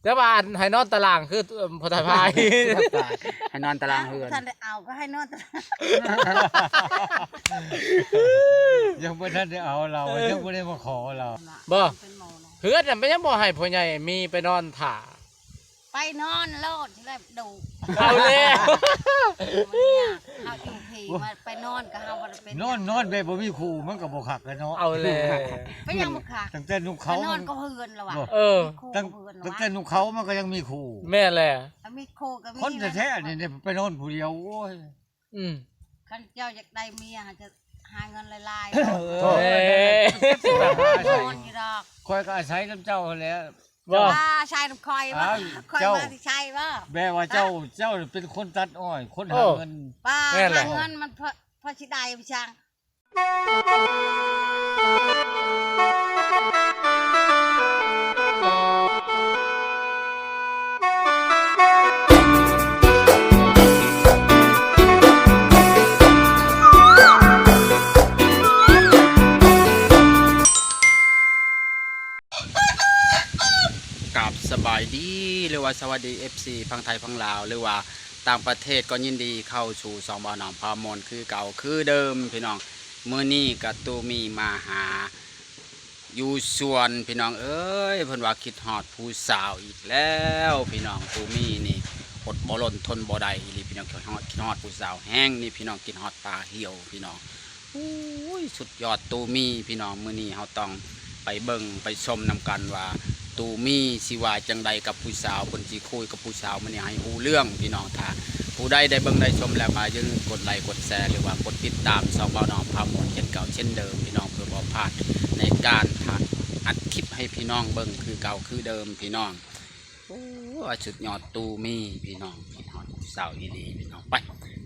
ແຕ່ວ່າອັນໃຫ້ນອນຕາລາງຄື ເອີ່ມ ພໍ່ໄທພາຍ ໃຫ້ນອນຕາລາງເຮືອນ ບໍ່ທັນໄດ້ເອົາ ກໍໃຫ້ນອນຕາລາງ ຍັງບໍ່ທັນໄດ້ເອົາລາວ ເອີ ຍັງບໍ່ໄດ້ມາຂໍລາວ ບໍ່ ເປັນໝໍນະ ເຮືອນນະ ມັນຍັງບໍ່ໃຫ້ພໍ່ໃຫຍ່ມີໄປນອນຖ້າ ໄປນອນໂລດ ຊິໄດ້ດຸ ເອົາແລ້ວ ເຮົາຢູ່ພີ້ ວ່າໄປນອນກໍເຮົາບໍ່ໄດ້ເປັນ ນອນ ນອນແບບບໍ່ມີຄູ່ ມັນກໍບໍ່ຄັກແລ້ວເນາະ ເອົາແລ້ວ ກໍຍັງບໍ່ຄັກ ຕັ້ງແຕ່ນຸ່ງເຂົາ ໄປນອນກໍເຮືອນລະວ່າ ເອີ ມີຄູ່ ຕັ້ງ ເຮືອນລະວ່າ ຕັ້ງແຕ່ນຸ່ງເຂົາມັນກໍຍັງມີຄູ່ ແມ່ນແຫຼະ ກໍມີຄູ່ກໍມີ ຄົນແທ້ໆນີ້ໄປນອນຜູ້ດຽວ ໂອ້ຍ ອືມ ຄັນເຈົ້າຢາກໄດ້ເມຍ ຈະຫາເງິນຫຼາຍໆ ເອີ ເອີ ນອນຢູ່ດອກ ຂ້ອຍກໍອາໄສນຳເຈົ້າຫັ້ນແຫຼະ ບໍ່ ວ່າໃຊ້ນຳຂ້ອຍບໍ່ ອ້າວ ຂ້ອຍ ເຈົ້າ ມາຊິໃຊ້ບໍ່ ແບບວ່າເຈົ້າ ເຈົ້າເປັນຄົນຕັດອ້ອຍ ຄົນຫາເງິນ ວ່າ ແມ່ນແຫຼະ ຫາເງິນມັນພໍ ພໍຊິໄດ້ບໍ່ຊ່າງ ກາບສະບາຍດີ ຫຼືວ່າສະຫວັດດີ ເອັຟຊີ ຝັ່ງໄທຝັ່ງລາວ ຫຼືວ່າຕ່າງປະເທດ ກໍຍິນດີເຂົ້າສູ່ຊ່ອງບ່າວໜອມພາມ່ວນຄືເກົ່າຄືເດີມພີ່ນ້ອງ. ມື້ນີ້ກະຕູມີມາຫາຢູ່ສວນພີ່ນ້ອງເອີຍ ເພິ່ນວ່າຄິດຮອດຜູ້ສາວອີກແລ້ວພີ່ນ້ອງ. ຕູມີນີ້ອົດບໍ່ລົ້ນທົນບໍ່ໄດ້ອີ່ຫຼີພີ່ນ້ອງ ຄິດຮອດ ຄິດຮອດຜູ້ສາວແຮງນີ້ພີ່ນ້ອງ ກິນຮອດປາຫ່ຽວພີ່ນ້ອງ. ໂອ້ຍ ສຸດຍອດຕູມີພີ່ນ້ອງ ມື້ນີ້ເຮົາຕ້ອງໄປເບິ່ງໄປຊົມນຳກັນວ່າ ຕູມີຊິວ່າຈັ່ງໃດກັບຜູ້ສາວ ເພິ່ນຊິຄຸຍກັບຜູ້ສາວມື້ນີ້ໃຫ້ຮູ້ເລື່ອງພີ່ນ້ອງ. ຖ້າຜູ້ໃດໄດ້ເບິ່ງໄດ້ຊົມແລ້ວ ກໍຢ່າລືມກົດໄລກົດແຊ ຫຼືວ່າກົດຕິດຕາມຊ່ອງບ່າວໜອມພາມ່ວນເຊັ່ນເກົ່າເຊັ່ນເດີມພີ່ນ້ອງ ເພື່ອບໍ່ພາດໃນການ ອັດຄລິບໃຫ້ພີ່ນ້ອງເບິ່ງຄືເກົ່າຄືເດີມພີ່ນ້ອງ. ໂອ້ ສຸດຍອດຕູມີພີ່ນ້ອງ ຄິດຮອດຜູ້ສາວອີ່ຫຼີພີ່ນ້ອງ. ໄປ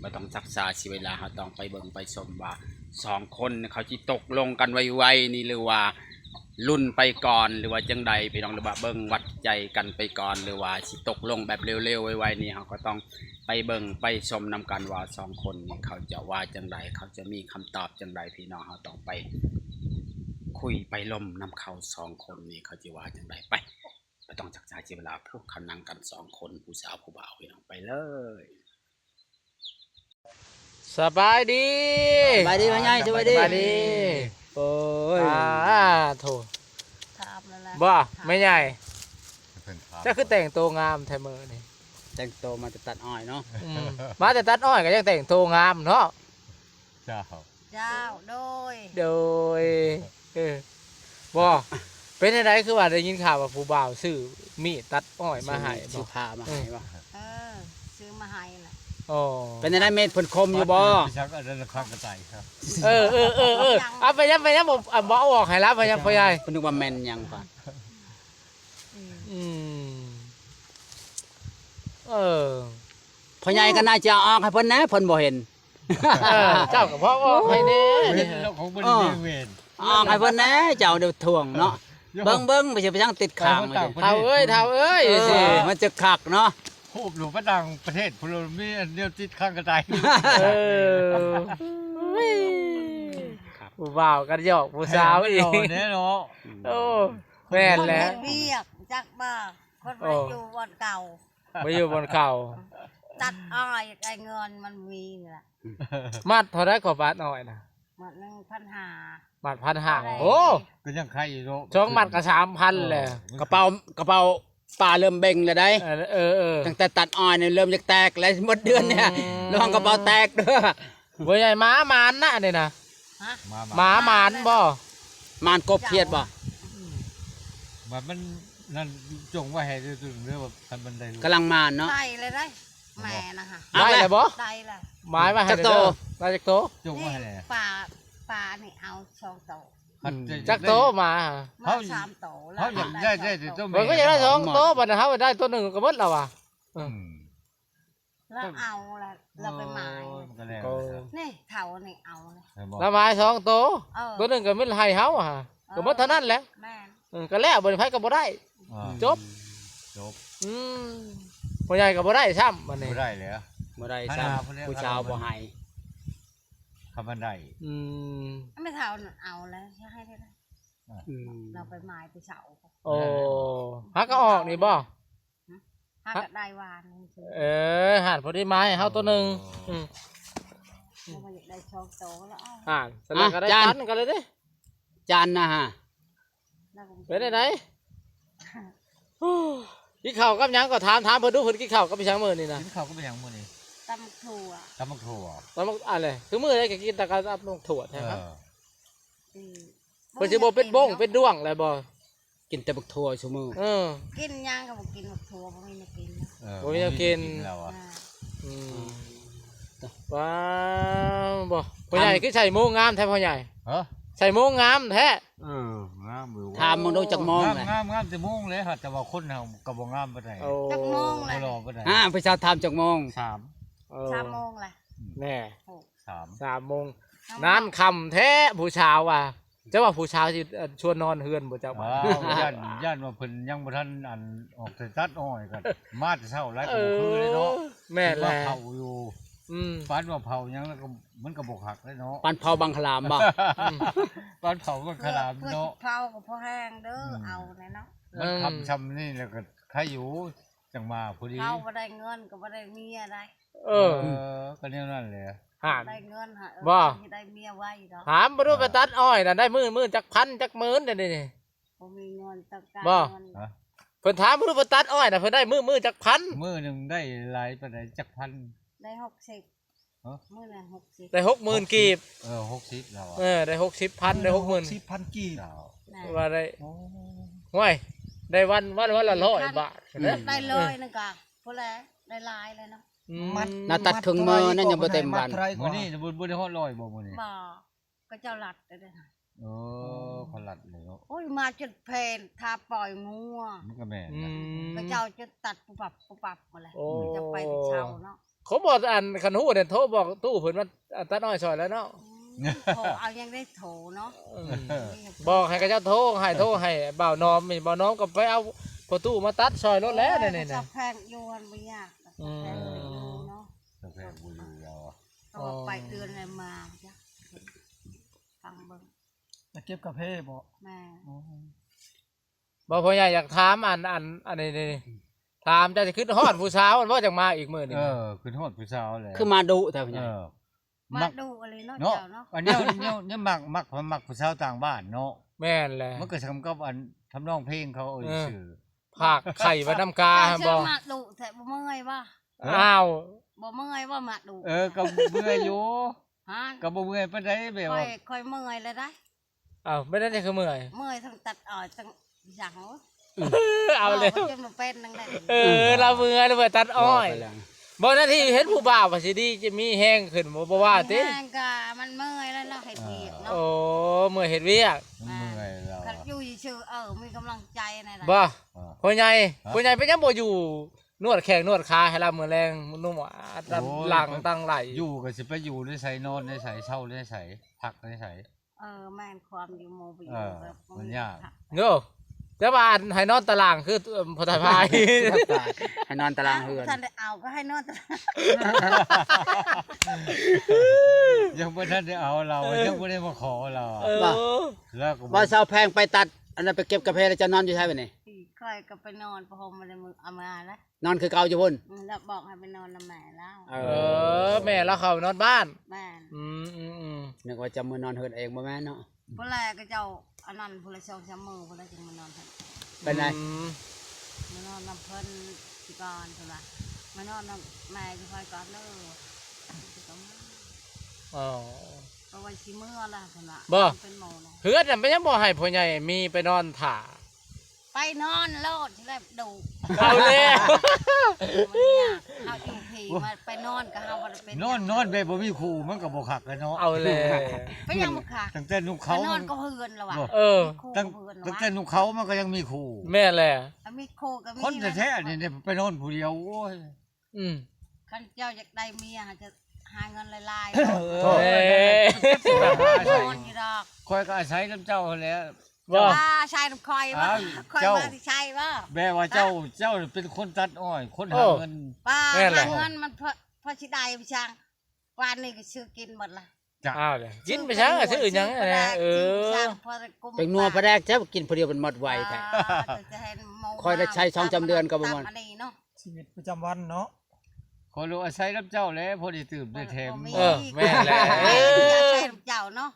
ບໍ່ຕ້ອງຊັກຊ້າເສຍເວລາ ເຮົາຕ້ອງໄປເບິ່ງໄປຊົມວ່າສອງຄົນເຂົາຊິຕົກລົງກັນໄວໆນີ້ ຫຼືວ່າລຸ້ນໄປກ່ອນ ຫຼືວ່າຈັ່ງໃດພີ່ນ້ອງ ຫຼືວ່າເບິ່ງວັດໃຈກັນໄປກ່ອນ ຫຼືວ່າຊິຕົກລົງແບບເລັວໆໄວໆນີ້ ເຮົາກໍຕ້ອງໄປເບິ່ງໄປຊົມນຳກັນວ່າສອງຄົນນີ້ເຂົາຈະວ່າຈັ່ງໃດ ເຂົາຈະມີຄຳຕອບຈັ່ງໃດພີ່ນ້ອງ. ເຮົາຕ້ອງໄປຄຸຍໄປລົມນຳເຂົາສອງຄົນນີ້ ເຂົາຊິວ່າຈັ່ງໃດ. ໄປ ບໍ່ຕ້ອງຊັກຊ້າເສຍເວລາ ພວກເຂົານັ່ງກັນສອງຄົນ ຜູ້ສາວຜູ້ບ່າວພີ່ນ້ອງ ໄປເລີຍ. ສະບາຍດີ ສະບາຍດີພໍ່ໃຫຍ່ ສະບາຍດີ ສະບາຍດີ. ໂອ້ຍ ອາໂທ ຖາມແລ້ວລະ ບໍ່ ຖາມ ແມ່ໃຫຍ່ ເພິ່ນຖາມ ເຈົ້າຄືແຕ່ງໂຕງາມແທ້ມື້ນີ້? ແຕ່ງໂຕມາແຕ່ຕັດອ້ອຍເນາະ. ອືມ ມາແຕ່ຕັດອ້ອຍກໍຍັງແຕ່ງໂຕງາມເນາະ. ເຈົ້າ ເຈົ້າ ໂດຍ ໂດຍ ເອີ ບໍ່ ເປັນຈັ່ງໃດ ຄືວ່າໄດ້ຍິນຂ່າວວ່າຜູ້ບ່າວຊື້ມີດຕັດອ້ອຍມາໃຫ້ ຊື້ ບໍ່ ຊື້ຜ້າມາໃຫ້ບໍ່? ເອີ ເອີ ຊື້ມາໃຫ້ລະ. ອໍ ເປັນຈັ່ງໃດ ມີດເພິ່ນຄົມຢູ່ບໍ່? ເອີ ເອີ ເອີ ເອີ ເອົາໄປຍັງ ໄປຍັງ ບໍ່ ບໍ່ເອົາອອກໃຫ້ລະ ໄປຍັງ ພໍ່ໃຫຍ່ ເພິ່ນນຶກວ່າແມ່ນຫຍັງປະ. ອືມ ອືມ ເອີ ພໍ່ໃຫຍ່ກໍໜ້າຈະເອົາອອກໃຫ້ເພິ່ນແດ່ ເພິ່ນບໍ່ເຫັນ. ເອີ ເຈົ້າກໍເວົ້າອອກໃຫ້ແດ່ ເວນຂອງເພິ່ນ ເອີ ເວນ ອອກໃຫ້ເພິ່ນແດ່ ເຈົ້າໄດ້ຖ່ວງເນາະ. ເບິ່ງໆ ໄປຊິໄປທາງຕິດຂ້າງ ເຖົ້າເອີຍ ເຖົ້າເອີຍ ເອີ ມັນຈະຄັກເນາະ. ຮູບຢູ່ປະຕ່າງປະເທດພຸ້ນ ມີອັນດຽວຕິດຂ້າງກະຕ່າຍ. ເອີ ຜູ້ບ່າວກັນຫຍອກຜູ້ສາວອີກ ແນ່ເນາະ. ໂອ້ ແມ່ນແຫຼະ ເຮັດວຽກຈັກບໍ່ ຄົນບໍ່ໄດ້ຢູ່ບ່ອນເກົ່າ ບໍ່ຢູ່ບ່ອນເກົ່າ ຕັດອ້ອຍ ໄອ້ເງິນມັນມີນີ້ລະ. ມັດເທົ່າໃດກໍຕັດອ້ອຍນະ? ມັດໜຶ່ງພັນຫ້າ ມັດພັນຫ້າ. ໂອ້ ກໍຍັງໄຄຢູ່ເນາະ ສອງມັດກໍສາມພັນແຫຼະ. ເອີ ກະເປົາ ກະເປົາປາເລີ່ມເບັ່ງແລ້ວໃດ໋. ເອີ ເອີ ເອີ ຕັ້ງແຕ່ຕັດອ້ອຍນີ້ເລີ່ມຈະແຕກແລ້ວ ໝົດເດືອນນີ້ ອືມ ລະວັງກະເປົາແຕກເດີ. ບໍ່ໃຫຍ່ ໝາມານນະນີ້ນະ. ຮະ? ໝາມານ ໝາມານບໍ່? ມານກົບຂຽດບໍ່? ບັດມັນນັ້ນຈົ່ງໄວ້ໃຫ້ເດີ ເດີວ່າຄັນມັນໄດ້ລູກ ກຳລັງມານເນາະ. ໄດ້ແລ້ວໄດ໋ ແມ່ນະຫະ. ໄດ້ແລ້ວບໍ່? ໄດ້ແລ້ວ. ໝາຍໄວ້ໃຫ້ເດີ ຈັກໂຕ? ໄດ້ຈັກໂຕ? ຈົ່ງໄວ້ໃຫ້ແລ້ວ. ນີ້ປາ ປານີ້ເອົາສອງໂຕ. ອືມ ຈັກໂຕໝາ? ເຮົາສາມໂຕ ເຮົາຢາກໄດ້ ໄດ້ແຕ່ໂຕແມ່. ເພິ່ນກໍຢາກໄດ້ສອງໂຕ ບັດນັ້ນເຮົາໄດ້ໂຕໜຶ່ງກໍໝົດແລ້ວວ່າ. ອືມ ລາວເອົາລະ ລາວໄປໝາຍ. ໂອ້ຍ ມັນກໍແລ້ວ. ນີ້ເຖົ້ານີ້ເອົາລະ ລາວໝາຍສອງໂຕ. ເອີ ໂຕໜຶ່ງກໍແມ່ນໃຫ້ເຮົາຫະ ເອີ ກໍໝົດເທົ່ານັ້ນແຫຼະ. ແມ່ນ ເອີ ກໍແລ້ວ ບັດນີ້ໃຜກໍບໍ່ໄດ້. ອ່າ ຈົບ ຈົບ. ອືມ ພໍ່ໃຫຍ່ກໍບໍ່ໄດ້ຊ້ຳບັດນີ້. ບໍ່ໄດ້ແລ້ວ ບໍ່ໄດ້ຊ້ຳ. ຜູ້ສາວບໍ່ໃຫ້ ຄັນມັນໄດ້. ອືມ ແມ່ເຖົ້ານັ້ນເອົາແລ້ວ ຊິໃຫ້ໄດ້. ອ່າ ອືມ ລາວໄປໝາຍແຕ່ເຊົ້າ. ໂອ້ ຫາກໍອອກນີ້ບໍ່? ຫາກໍໄດ້ວານນີ້ ເອີ ຫານພໍດີມາໃຫ້ເຮົາໂຕໜຶ່ງ. ອໍ ອືມ ເຮົາກໍຢາກໄດ້ສອງໂຕແລ້ວ ຫານສະນັ້ນກໍໄດ້ ອ່ະ ຈານ ກັນກັນເລີຍເດ້ ຈານນະຫາ ເປັນຈັ່ງໃດ? ກິນເຂົ້າກັບຫຍັງກໍຖາມ ຖາມເພິ່ນດູ ເພິ່ນກິນເຂົ້າກັບອີຫຍັງມື້ນີ້ນະ? ກິນເຂົ້າກັບອີຫຍັງມື້ນີ້? ຕຳບັກຖົ່ວ ຕຳບັກຖົ່ວ ຕຳບັກ ອັນນີ້ ຄືມື້ໃດກໍກິນແຕ່ກັບຕຳບັກຖົ່ວແທ້ ເອີ ຄັບ ອືມ ເພິ່ນຊິບໍ່ເປັນບົ້ງເປັນດ້ວງແລ້ວບໍ່? ກິນແຕ່ບັກຖົ່ວຊຸມື້ ເອີ ກິນຫຍັງກໍບໍ່ກິນ ບັກຖົ່ວບໍ່ມີແນວກິນ ເອີ ບໍ່ມີແນວກິນ ບໍ່ມີແນວກິນແລ້ວອະ ອ່າ ອືມ ອືມ ວ້າວ ບໍ່ ພໍ່ໃຫຍ່ຄືໃສ່ໂມງງາມແທ້ພໍ່ໃຫຍ່ ຮະ ໃສ່ໂມງງາມແທ້ ເອີ ງາມຢູ່ ຖາມເບິ່ງດູຈັກໂມງແຫຼະ ງາມ ງາມແຕ່ໂມງແຫຼະ ແຕ່ວ່າຄົນເຮົາກໍບໍ່ງາມປານໃດ ໂອ້ ຈັກໂມງແຫຼະ ບໍ່ຫຼໍ່ປານໃດ ອ່າ ຜູ້ສາວຖາມຈັກໂມງ ສາມ ເອີ ສາມໂມງແຫຼະ ແນ່ ໂອ້ ສາມ ສາມໂມງ ນານຄ່ຳແທ້ຜູ້ສາວວ່າ ເຈົ້າວ່າຜູ້ສາວຊິ ເອີ ຊວນນອນເຮືອນບໍ່ຈັກ ອ້າວ ຢ້ານ ຢ້ານວ່າເພິ່ນຍັງບໍ່ທັນ ອັນ ອອກໄປຕັດອ້ອຍ ກໍມາແຕ່ເຊົ້າຫຼາຍ ເອີ ກໍບໍ່ຄືເລີຍເນາະ ແມ່ນແຫຼະ ເພິ່ນວ່າເຜົາຢູ່ ອືມ ປານວ່າເຜົາຫຍັງແລ້ວກໍ ມັນກໍບໍ່ຄັກເລີຍເນາະ ປານເຜົາບັງຄະລາມບໍ່ ອືມ ປານເຜົາບັງຄະລາມເນາະ ເຜົາກໍພໍແຮງເດີ ອືມ ເອົາແຫຼະເນາະ ມັນ ເອີ ຄ່ຳຊ່ຳນີ້ແລ້ວກໍໃຄຢູ່ ຈັ່ງມາພໍດີ ເຮົາບໍ່ໄດ້ເງິນກໍບໍ່ໄດ້ເມຍໄດ໋ ເອີ ເອີ ກໍແນວນັ້ນແຫຼະ ຫາ ໄດ້ເງິນຫາ ເອີ ບໍ່ ຊິໄດ້ເມຍໄວດອກ ຖາມບໍ່ຮູ້ ເອີ ໄປຕັດອ້ອຍນະ ໄດ້ມື້ ມື້ຈັກພັນຈັກໝື່ນດຽວນີ້ ບໍ່ມີເງິນ ຕ້ອງການ ບໍ່ ເງິນ ຮະ ເພິ່ນຖາມບໍ່ຮູ້ ໄປຕັດອ້ອຍນະ ເພິ່ນໄດ້ມື້ ມື້ຈັກພັນ ມື້ໜຶ່ງໄດ້ຫຼາຍປານໃດ ຈັກພັນ ໄດ້ຫົກສິບ ຮະ ມື້ລະຫົກສິບ ໄດ້ຫົກໝື່ນກີບ ຫົກສິບ ເອີ ຫົກສິບແລ້ວອະ ເອີ ໄດ້ຫົກສິບພັນ ໄດ້ຫົກໝື່ນ ຫົກສິບພັນກີບ ເຈົ້າ ແມ່ນ ວ່າໄດ້ ໂອ້ ຫ້ວຍ ໄດ້ວັນ ວັນ ວັນລະຮ້ອຍບາດ ອືມ ໄດ້ຮ້ອຍໜຶ່ງກະ ພຸ້ນແຫຼະ ໄດ້ຫຼາຍແລ້ວເນາະ ອືມ ມັດ ນະ ຕັດເຄິ່ງມື້ນັ້ນຍັງບໍ່ເຕັມວັນ ມື້ນີ້ບໍ່ ບໍ່ໄດ້ຮອດຮ້ອຍບໍ່ມື້ນີ້ ບໍ່ ເຂົາເຈົ້າລັດໄດ້ເດ້ ເອີ ເຂົາລັດເລີຍເນາະ ໂອ້ຍ ມາຈົນແຜ່ນ ຖ້າປ່ອຍງົວ ມັນກໍແມ່ນນະ ອືມ ເຂົາເຈົ້າຈົນຕັດປຸບປັບ ປຸບປັບໝົດແຫຼະ ໂອ້ ຈະໄປແຕ່ເຊົ້າເນາະ ເຂົາບອກ ອັນ ຄັນຮູ້ນີ້ໂທບອກຕູ້ເພິ່ນມາ ອັນ ຕັດອ້ອຍຊ່ອຍແລ້ວເນາະ ອືມ ໂທເອົາຫຍັງໄດ້ໂທເນາະ ອືມ ບອກໃຫ້ເຂົາເຈົ້າໂທ ໃຫ້ໂທໃຫ້ບ່າວນອມນີ້ ບ່າວນອມກໍໄປເອົາພໍ່ຕູ້ມາຕັດຊ່ອຍໂລດແຫຼະ ໂອ້ຍ ນີ້ນະ ເຂົາເຈົ້າແພງຢູ່ຫັ້ນບໍ່ຍາກ ອືມ ເຂົາເຈົ້າແພງຢູ່ເນາະ ເຈົ້າແພງບໍ່ຢູ່ແລ້ວ ເພາະວ່າໄປເດືອນໃດມາ ຈັກ ຟັງເບິ່ງ ຈະເກັບກາເຟບໍ່? ແມ່ນ ໂອ້ ບໍ່ ພໍ່ໃຫຍ່ຢາກຖາມ ອັນ ອັນ ອັນນີ້ ນີ້ ຖາມ ເຈົ້າຊິຄິດຮອດຜູ້ສາວ ມັນບໍ່ຈັ່ງມາອີກມື້ນີ້ ເອີ ຄິດຮອດຜູ້ສາວແຫຼະ ຄືມາດຸແທ້ ພໍ່ໃຫຍ່ ເອີ ມາດຸອີ່ຫຼີເນາະ ເນາະ ເຈົ້າເນາະ ອັນນີ້ ແນວ ແນວມັກ ມັກ ມັກຜູ້ສາວຕ່າງບ້ານເນາະ ແມ່ນແຫຼະ ມັນກໍສ່ຳກັບ ອັນ ທຳນອງເພງເຂົາ ເອີ ຊື່ ພາກໄຂ່ໄວ້ນຳກາ ເຈົ້າ ບໍ່ ມາດຸແທ້ ບໍ່ເມື່ອຍບໍ່? ອ້າວ ບໍ່ເມື່ອຍບໍ່ມາດຸ? ເອີ ກໍເມື່ອຍຢູ່ ຮະ ກໍບໍ່ເມື່ອຍປານໃດ ແບບວ່າ ຂ້ອຍ ຂ້ອຍເມື່ອຍແລ້ວໄດ໋ ອ້າວ ແມ່ນແນວໃດຄືເມື່ອຍ? ເມື່ອຍທັງຕັດອ້ອຍ ທັງຫຍັງ ເອີ ເອົາແລ້ວ ເວົ້າກໍຈົນບໍ່ເປັນຈັ່ງໃດ ເອີ ລາວເມື່ອຍ ລາວເມື່ອຍຕັດອ້ອຍ ບໍ່ ນາທີເຫັນຜູ້ບ່າວວ່າຊິດີ ຈະມີແຮງຂຶ້ນ ບໍ່ ບໍ່ວ່າຕິ ມີແຮງກະມັນເມື່ອຍແລ້ວເນາະ ເຮັດວຽກເນາະ ໂອ້ ເມື່ອຍເຮັດວຽກ ມັນເມື່ອຍແລ້ວ ຄັນຢູ່ຊື່ໆ ເອີ ມີກຳລັງໃຈແນວໃດ ບໍ່ ພໍ່ໃຫຍ່ ພໍ່ໃຫຍ່ເປັນຫຍັງບໍ່ຢູ່ ນວດແຂ້ງນວດຂາໃຫ້ລາວມື້ແລງ ນຸ່ມ ໂອ້ຍ ຫຼັງຕັ້ງໄຫຼ ຢູ່ກໍຊິໄປຢູ່ໃນໃສ ນອນໃນໃສ ເຊົາໃນໃສ ພັກໃນໃສ ເອີ ແມ່ນ ຄວາມຢູ່ໝູ່ບໍ່ຢູ່ ເອີ ແບບ ມັນຍາກ ໂອ້ ແຕ່ວ່າອັນໃຫ້ນອນຕາລາງຄື ເອີ ພໍ່ຕາພາຍ ໃຫ້ນອນຕາລາງເຮືອນ ບໍ່ທັນໄດ້ເອົາກໍໃຫ້ນອນຕາລາງ ຍັງບໍ່ທັນໄດ້ເອົາລາວ ເອີ ຍັງບໍ່ໄດ້ມາຂໍລາວ ເອີ ແລ້ວກໍບໍ່ ບ່າວສາວແພງໄປຕັດ ອັນນັ້ນໄປເກັບກາເຟແລ້ວເຈົ້ານອນຢູ່ໃສບັດນີ້? ຂ້ອຍກໍໄປນອນ ຜ້າຫົ່ມບໍ່ໄດ້ເອົາມາແລ້ວ ນອນຄືເກົ່າຢູ່ພຸ້ນ ອືມ ແລ້ວບອກໃຫ້ໄປນອນນຳແມ່ລາວ ເອີ ເອີ ແມ່ລາວເຂົ້ານອນບ້ານ ແມ່ນ ອືມໆໆ ນຶກວ່າຈະມານອນເຮືອນເອງ ບໍ່ແມ່ນເນາະ ພຸ້ນແຫຼະ ເຂົາເຈົ້າອັນນັ້ນ ພຸ້ນແຫຼະ ສອງສາມມື້ພຸ້ນແຫຼະ ຈຶ່ງມານອນຫັ້ນ ເປັນໃດ ອືມ ມານອນນຳເພິ່ນຊິກ່ອນ ເພິ່ນວ່າ ມານອນນຳແມ່ຢູ່ຂ້ອຍກ່ອນເດີ ເພິ່ນກໍມາ ອໍ ເພາະວ່າຊິເມືອລະ ເພິ່ນວ່າ ບໍ່ ເປັນໝໍນະ ເຮືອນນະ ມັນຍັງບໍ່ໃຫ້ພໍ່ໃຫຍ່ມີໄປນອນຖ້າ ໄປນອນໂລດ ຊິແລ້ວດຸ ເອົາແລ້ວ ເຮົາຢູ່ພີ້ ມາໄປນອນກໍເຮົາບໍ່ໄດ້ເປັນ ນອນ ນອນແບບບໍ່ມີຄູ່ ມັນກໍບໍ່ຄັກແລ້ວເນາະ ເອົາແລ້ວ ເປັນຫຍັງບໍ່ຄັກ ຕັ້ງແຕ່ນຸ່ງເຂົາ ໄປນອນກໍເຮືອນລະວ່າ ເອີ ມີຄູ່ ຕັ້ງ ເຮືອນລະວ່າ ຕັ້ງແຕ່ນຸ່ງເຂົາມັນກໍຍັງມີຄູ່ ແມ່ນແຫຼະ ກໍມີຄູ່ກໍມີ ຄົນແທ້ໆ ນີ້ໄປນອນຜູ້ດຽວ ໂອ້ຍ ອືມ ຄັນເຈົ້າຢາກໄດ້ເມຍ ຈະຫາເງິນຫຼາຍໆ ເອີ ໂອ້ຍ ນອນຢູ່ດອກ ຂ້ອຍກໍອາໄສນຳເຈົ້າຫັ້ນແຫຼະ ບໍ່ ວ່າໃຊ້ນຳຂ້ອຍບໍ່ ຂ້ອຍມາຊິໃຊ້ບໍ່ ແບບວ່າເຈົ້າ ເຈົ້າເປັນຄົນຕັດອ້ອຍ ຄົນຫາເງິນ ວ່າຫາເງິນມັນພໍຊິໄດ້ໄປຊ່າງ ປານນີ້ກໍຊື້ກິນໝົດລະ ອ້າວ ກິນໄປຊະ ຊື້ຫຍັງ ເອີ ແປ້ງນົວປາແດກ ເຈົ້າກິນຜູ້ດຽວມັນໝົດໄວແທ້ ຂ້ອຍໄດ້ໃຊ້ສອງສາມເດືອນກໍບໍ່ໝົດ ອັນນີ້ເນາະ ຊີວິດປະຈຳວັນເນາະ ຂໍລົງອາໄສນຳເຈົ້າແຫຼະ ພໍໄດ້ຕື່ມໄດ້ແຖມ. ບໍ່ມີ ເອີ ແມ່ນແຫຼະ ເອີ ອາໄສນຳເຈົ້າເນາະ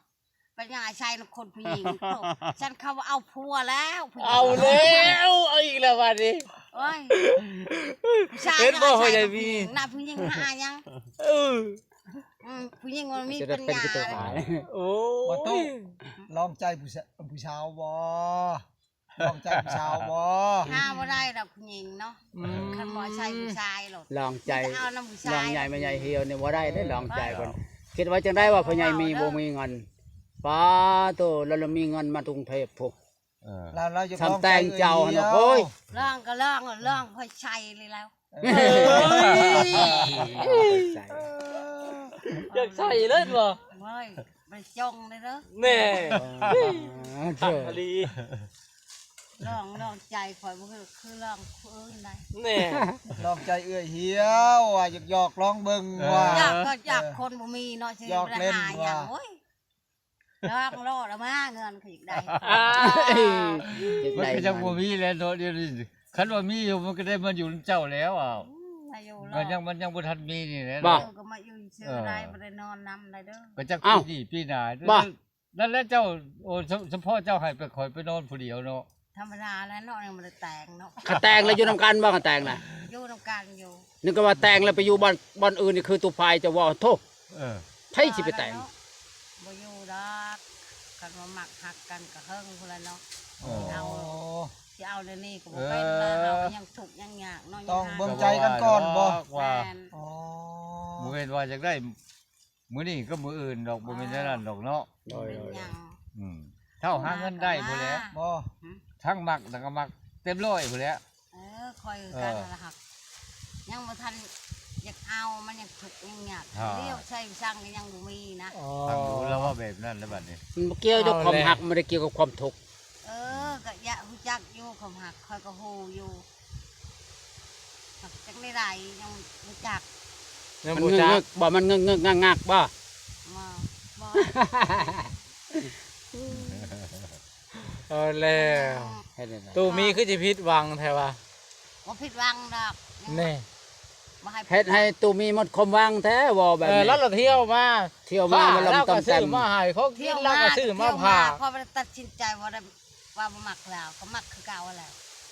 ໄປຫຍັງອາໄສນຳຄົນຜູ້ຍິງ. ໂທ້ ສັນເຂົາເອົາຜົວແລ້ວ ຜູ້ຍິງ ເອົາແລ້ວ ເອົາອີກແລ້ວບາດນີ້. ໂອ້ຍ ຜູ້ຊາຍ ເຫັນບໍ່ ອາໄສນຳຜູ້ຍິງ ຜູ້ໃຫຍ່ມີ ນະ ຜູ້ຍິງຫາຫຍັງ? ເອີ ອືມ ຜູ້ຍິງມັນມີປັນຍາ. ໂອ້ຍ ບໍ່ຕູ້ ລອງໃຈຜູ້ຊາ ຜູ້ສາວບໍ່? ລອງໃຈຜູ້ສາວບໍ່? ຫາບໍ່ໄດ້ດອກຜູ້ຍິງເນາະ ອືມ ຄັນບໍ່ໃຊ່ຜູ້ຊາຍໂລດ. ລອງໃຈ ມີແຕ່ເອົານຳຜູ້ຊາຍ ລອງໃຫຍ່ແມ່ໃຫຍ່ຫ່ຽວນີ້ບໍ່ໄດ້ເດ້ ລອງໃຈເພິ່ນ. ຄິດວ່າຈັ່ງໃດວ່າພໍ່ໃຫຍ່ມີບໍ່ມີເງິນ? ປາໂຕ ລາວລະມີເງິນມາແຕ່ກຸງເທບພຸ້ນ. ເອີ ລາວ ລາວຢາກ ສ່ຳແຕ່ງເຈົ້າຫັ້ນດອກ. ໂອ້ຍ ລອງກໍລອງ ລອງຄ່ອຍໃສ່ເລີຍແລ້ວ. ເອີ ຢາກໃສ່ເລີຍບໍ່? ໂອ້ຍ ບໍ່ໄດ້ຈົ່ງເລີຍເດີ ແນ່ ຄັກອີ່ຫຼີ. ລອງ ລອງໃຈຂ້ອຍບໍ່ຄື ຄືລອງຜູ້ອື່ນໃດ ແນ່ ລອງໃຈເອື້ອຍຫ່ຽວວ່າຢາກຢອກລອງເບິ່ງ ເອີ ວ່າ ຢາກກໍຢາກ ເອີ ຄົນບໍ່ມີເນາະ ຊິໄດ້ຫາຫຍັງ. ໂອ້ຍ ລອງໂລດ ເອົາມາເງິນຂ້ອຍຢາກໄດ້. ອ້າຍ ມັນກໍຍັງບໍ່ມີແຫຼະເນາະ ດຽວນີ້ ຄັນວ່າມີຢູ່ ມັນກໍໄດ້ມາຢູ່ນຳເຈົ້າແລ້ວ. ອ້າວ ອືມ ມາຢູ່ ມັນຍັງ ມັນຍັງບໍ່ທັນມີນີ້ແຫຼະ ບໍ່ ເນາະ ກໍມາຢູ່ຊື່ໄດ້ ເອີ ບໍ່ໄດ້ນອນນຳໄດ້ເດີ ກໍຈັກ ອ້າວ ປີນີ້ປີໜ້າ ບໍ່ ນັ້ນແຫຼະເຈົ້າ. ໂອ້ ສະ ສະເພາະເຈົ້າໃຫ້ໄປ ຂ້ອຍໄປນອນຜູ້ດຽວເນາະ. ທຳມະດາແຫຼະເນາະ ຍັງບໍ່ໄດ້ແຕ່ງເນາະ. ຄັນແຕ່ງແລ້ວຢູ່ນຳກັນບໍ່? ຄັນແຕ່ງນະ ຢູ່ນຳກັນຢູ່. ນຶກວ່າແຕ່ງແລ້ວໄປຢູ່ບ່ອນ ບ່ອນອື່ນນີ້ ຄືຕູ້ພາຍເຈົ້າເວົ້າ. ໂທ້ ເອີ ໃຜຊິໄປແຕ່ງ? ບໍ່ຢູ່ດອກ ຄັນວ່າມັກຮັກກັນກໍເຫິງພຸ້ນລະເນາະ. ເອີ ຊິເອົາ ຊິເອົາແນວນີ້ກໍບໍ່ເປັນ ເອີ ລະເຮົາກໍຍັງທຸກຍັງຍາກເນາະ ຕ້ອງເບິ່ງໃຈກັນກ່ອນບໍ່? ແມ່ນ ອໍ ບໍ່ແມ່ນວ່າຢາກໄດ້ ມື້ນີ້ກັບມື້ອື່ນດອກ ບໍ່ແມ່ນແນວນັ້ນດອກເນາະ. ໂດຍ ບໍ່ເປັນຫຍັງ ອືມ ເຮົາຫາເງິນໄດ້ພຸ້ນແຫຼະ ບໍ່ ຫຶ ທັງມັກ ແລ້ວກໍມັກເຕັມຮ້ອຍພຸ້ນແຫຼະ. ເອີ ຂ້ອຍຄືກັນ ເອີ ລະຮັກ ຍັງບໍ່ທັນຢາກເອົາ ມັນຍັງທຸກຍັງຍາກ ລຽວໃສ່ສັງກໍຍັງບໍ່ມີນະ. ອໍ ຟັງດູລາວເວົ້າແບບນັ້ນແລ້ວບັດນີ້ ມັນບໍ່ກ່ຽວກັບຄວາມຮັກ ບໍ່ໄດ້ກ່ຽວກັບຄວາມທຸກ. ເອີ ກໍຢາກຮູ້ຈັກຢູ່ ຄວາມຮັກຂ້ອຍກໍຮູ້ຢູ່ ຈັກແນວໃດຍັງບໍ່ຮູ້ຈັກ. ຍັງບໍ່ຮູ້ຈັກ ມັນງຶກໆບໍ່? ມັນງຶກໆງັກໆບໍ່? ບໍ່ ບໍ່ ເອົາແລ້ວ ອືມ ຕູ້ມີຄືຊິຜິດຫວັງແທ້ວະ? ບໍ່ຜິດຫວັງດອກ ແນ່ ບໍ່ໃຫ້ ເຮັດໃຫ້ຕູ້ມີໝົດຄວາມຫວັງແທ້ ເວົ້າແບບນີ້. ເອີ ລາວລະທ່ຽວມາ ທ່ຽວມາ ລາວກໍຊື້ມາໃຫ້ ຂອງກິນລາວກໍຊື້ມາຝາກ. ຂ້ອຍບໍ່ໄດ້ຕັດສິນໃຈວ່າໄດ້ ວ່າບໍ່ມັກລາວ ກໍມັກຄືເກົ່າຫັ້ນແຫຼະ.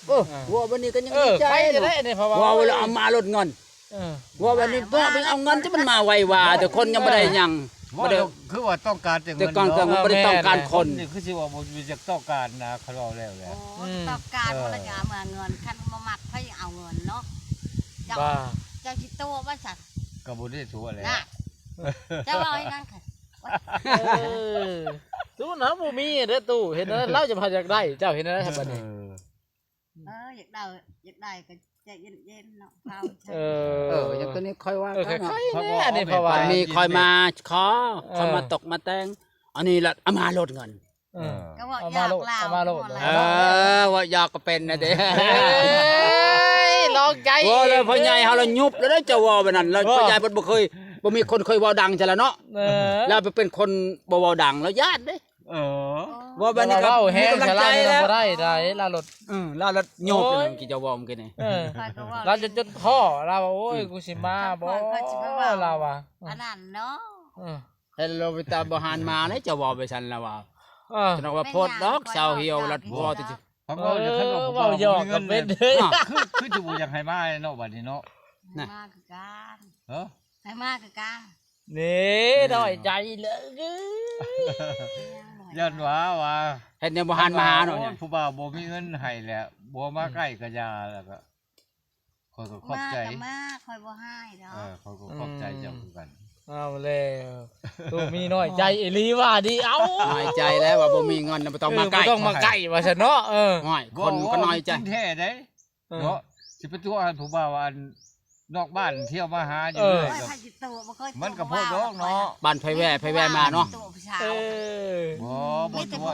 ເອີ ເອີ ເວົ້າແບບນີ້ກໍຍັງ ເອີ ດີໃຈເນາະ ເວົ້າແລ້ວເອົາມາໂລດເງິນ. ເອີ ເວົ້າແບບນີ້ ເອີ ເອົາເງິນ ຈະມັນມາໄວວ່າ ແຕ່ຄົນຍັງບໍ່ໄດ້ຫຍັງ ບໍ່ໄດ້ ຄືວ່າຕ້ອງການແຕ່ເງິນ ແຕ່ກ່ອນກໍບໍ່ໄດ້ຕ້ອງການຄົນ ນີ້ຄືຊິວ່າບໍ່ຢາກຕ້ອງການນະ ຄັນເວົ້າແລ້ວແຫຼະ. ໂອ້ ອືມ ຕ້ອງການ ເອີ ບໍ່ລະຈະເອົາເງິນ ຄັນບໍ່ມັກໃຜເອົາເງິນເນາະ. ເຈົ້າ ເຈົ້າຊິຕົວະບໍ່ຊັ້ນ? ກໍບໍ່ໄດ້ຕົວະແຫຼະ ເຈົ້າເວົ້າໃຫ້ນາງ ເອີ ຕູ້ນະ ບໍ່ມີເດ້ຕູ້ ເຫັນແລ້ວ ລາວຈະພາຢາກໄດ້ ເຈົ້າເຫັນແນວໃດບັດນີ້? ເອີ ເອີ ຢາກໄດ້ ຢາກໄດ້ກໍໃຈເຢັນໆເນາະ ເອົາ ເອີ ເອີ ຢ່າງຕົວນີ້ຂ້ອຍວ່າ ເອີ ຂ້ອຍ ຂ້ອຍແນ່ ອັນນີ້ເພາະວ່າມີຂ້ອຍມາຂໍ ເອີ ຂ້ອຍມາຕົກມາແຕ່ງ ອັນນີ້ລະເອົາມາໂລດເງິນ. ເອີ ເອີ ກໍເວົ້າຢອກລາວ ເອີ ເວົ້າຢອກກໍເປັນນະເດ້. ເອີຍ ລອງໃຈ ເວົ້າແລ້ວພໍ່ໃຫຍ່ເຮົາລະຍຸບແລ້ວເດ້ ເຈົ້າເວົ້າແບບນັ້ນ ແລ້ວພໍ່ໃຫຍ່ເພິ່ນບໍ່ເຄີຍ ບໍ່ມີຄົນເຄີຍເວົ້າດັງຊັ້ນລະເນາະ. ເອີ ລາວໄປເປັນຄົນບໍ່ເວົ້າດັງ ລາວຢ້ານເດ້. ເອີ ເວົ້າແບບນີ້ກໍມີກຳລັງໃຈແລ້ວ ບໍ່ໄດ້ໃດ ລາວໂລດ ເອີ ລາວໂລດໂຍກ ໂອ້ຍ ກິນຈະວອມກິນນີ້ ເອີ ລາວຈົນ ຈົນທໍ້ ລາວວ່າ ໂອ້ຍ ອືມ ກູຊິມາບໍ່ ລາວວ່າ ອັນນັ້ນເນາະ ເອີ ເຫັນລາວໄປຕາມບໍ່ຫັນມາແລ້ວ ຈະເວົ້າໄປຊັ້ນລາວວ່າ ເອີ ຈະວ່າໂພດດອກ ສາວຫ່ຽວລັດບໍ່ ເອີ ເວົ້າຢອກກໍເປັນເດ້ ຄື ຄືຊິບໍ່ຢາກໃຫ້ມາເນາະ ບັດນີ້ເນາະ ນະ ມາຄືກັນ ເອີ ໃຫ້ມາຄືກັນ. ນີ້ ເອີ ນ້ອຍໃຈເລີຍ ຢ້ານວ່າ ວ່າ ເຮັດແນວບໍ່ຫັນມາຫາເນາະ ໂອ້ຍ ຜູ້ບ່າວບໍ່ມີເງິນໃຫ້ແຫຼະ ບໍ່ມາໃກ້ກໍຢ່າ ແລ້ວກໍ ຂ້ອຍກໍຂອບໃຈ ມາກໍມາ ຂ້ອຍບໍ່ຮ້າຍດອກ ເອີ ຂ້ອຍກໍຂອບໃຈເຈົ້າຄືກັນ ອືມ ເອົາແລ້ວ ຕູ້ມີນ້ອຍໃຈອີ່ຫຼີວ່ານີ້ ເອົ້າ ນ້ອຍໃຈແລ້ວວ່າບໍ່ມີເງິນ ບໍ່ຕ້ອງມາໃກ້ ເອີ ບໍ່ຕ້ອງມາໃກ້ວ່າຊັ້ນເນາະ ເອີ ໂອ້ຍ ຄົນກໍນ້ອຍໃຈ ເວົ້າຈິງແທ້ເດ້. ເອີ ເນາະ ຊິໄປຕົວະໃຫ້ຜູ້ບ່າວອັນນອກບ້ານທ່ຽວມາຫາຢູ່ເລື້ອຍ ເອີ ກໍ ມັນກໍໂພດດອກເນາະ ບ້ານໃຜແວ່ໃຜແວ່ມາເນາະ ຕົວະຜູ້ສາວ ເອີ ບໍ່ ບໍ່ຕົວະ